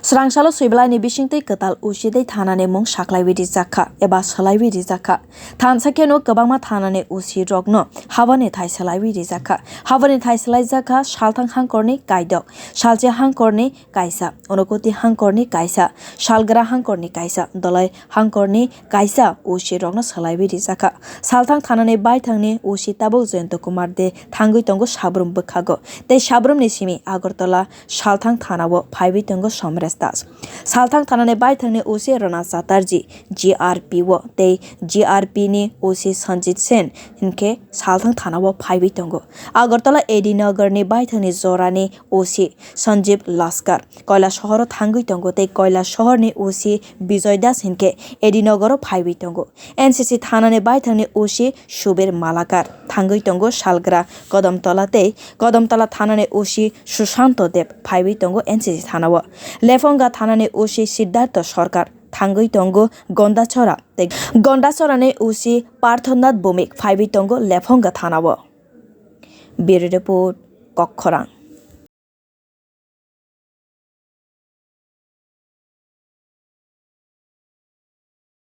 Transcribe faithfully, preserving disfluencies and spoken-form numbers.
Srangsalo swibalai ni bisingtwi kwtal O C tei thana ni mung saklaiwi rijak kha eba swlaiwi rijak kha. Thansa kheno kwbangma thana ni O C rokno habani thai swlaiwi rijak kha. Habani thai swlaijak kha Salthang Hangkor ni Kaidok, Salchi Hangkor ni kaisa, Unokoti Hangkor ni kaisa, Salgra Hangkor ni kaisa, Dolai Hangkor ni kaisa O C rokno swlaiwi rijak kha. Salthang thana ni baithang ni O C tabuk Jayanta Kumar De thangwi tongo sabrum bwkhago. Tei sabrum ni simi Agartala Salthang thana o phaiwi tongo Somresh Das. Salthang thana ni baithang ni O C Rana Chatterjee G R P o tei G R P ni O C Sanjit Sen hinkhe Salthang thana o phaiwi tongo. Agartala A D Nagar ni baithang ni jora ni O C Sanjeev Laskar Koila Sohor o thangwi tongo tei Koila Sohor ni O C Bijoy Das hinkhe A D Nagar o phaiwi tongo. N C C thana ni baithang ni O C Subir Malakar thangwi tongo Salgra Kodamtola tei Kodamtola thana ni O C Sushanto Deb phaiwi tongo N C C thana o. Lephonga thana ni O C Siddhartho Sarkar thangwi tongo Gondachora tei Gondachora ni O C Parthanath Bhowmik phaiwi tongo Lephonga thana o. Bureau Report, Kokkhorang.